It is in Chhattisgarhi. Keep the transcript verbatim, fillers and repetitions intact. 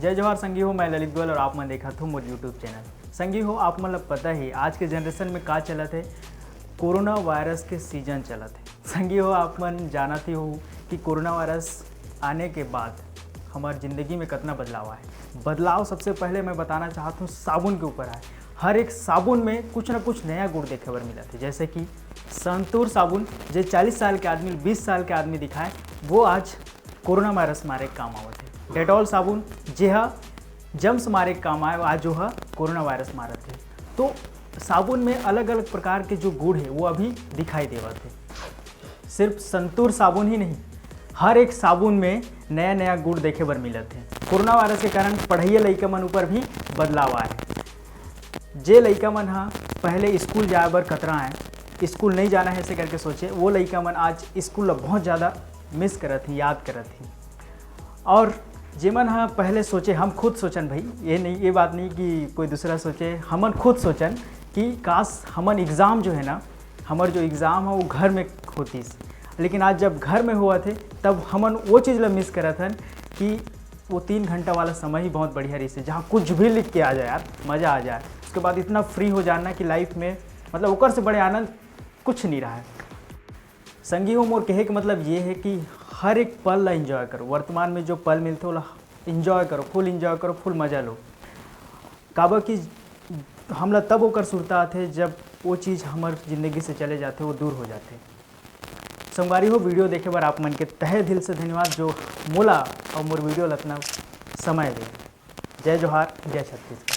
जय जोहार संगी हो, मैं ललित गोयल और आप मन देखत हो मोर YouTube चैनल। संगी हो, आप मन ला पता ही आज के जनरेशन में का चलत हे, कोरोना वायरस के सीजन चलत हे। संगी हो, आप मन जानत ही हो कि कोरोना वायरस आने के बाद हमार जिंदगी में कितना बदलाव आए। बदलाव सबसे पहले मैं बताना चाहत हूँ साबुन के ऊपर आए। हर एक साबुन में कुछ ना कुछ नया गुण देखे बर मिलत हे, जैसे कि संतूर साबुन, जे चालीस साल के आदमी, बीस साल के आदमी दिखाए, वो आज कोरोना वायरस मारे के काम आवत हे। डेटॉल साबुन, जे ह जम्स मारे के काम आए, आज जो ह कोरोना वायरस मारत हे। तो साबुन में अलग अलग प्रकार के जो गुण हे, वो अभी दिखाई देवत हे। सिर्फ संतूर साबुन ही नहीं, हर एक साबुन में नया नया गुण देखे बर मिलत हे। कोरोना वायरस के कारण पढ़इया लइका मन ऊपर भी बदलाव आए हे। जे लइका मन ह पहले स्कूल जाए बर कतराए, स्कूल नहीं जाना है ऐसे करके सोचे, वो लइका मन आज स्कूल ला बहुत ज़्यादा मिस करत ही, याद करत ही। और जेमन ह पहले सोचे, हम खुद सोचन भाई, ये नहीं, ये बात नहीं कि कोई दूसरा सोचे, हमन खुद सोचन कि काश हमन एग्ज़ाम जो है ना, हमर जो एग्ज़ाम है वो घर में होतीस, लेकिन आज जब घर में होवत हे तब हमन वो चीज़ ला मिस करत हन कि वो तीन घंटा वाला समय ही बहुत बढ़िया रहिस हे, जहाँ कुछ भी लिख के आ जाए यार, मज़ा आ जाए। उसके बाद इतना फ्री हो जाना कि लाइफ में, मतलब, ओकर से बड़े आनंद कुछ नहीं रहा है। संगी हो, मोर कहे के मतलब ये है कि हर एक पल ला एंजॉय करो, वर्तमान में जो पल मिलथे ओला एंजॉय करो, फुल एंजॉय करो, फुल मज़ा लो। काबर कि हमला तब ओकर सुरता आथे जब वो चीज़ हमर जिंदगी से चले जाथे, वो दूर हो जाथे। संगवारी हो, वीडियो देखे बर आप मन के तहे दिल से धन्यवाद, जो मोला और मोर वीडियो ला इतना समय दे। जय जोहार, जय छत्तीसगढ़।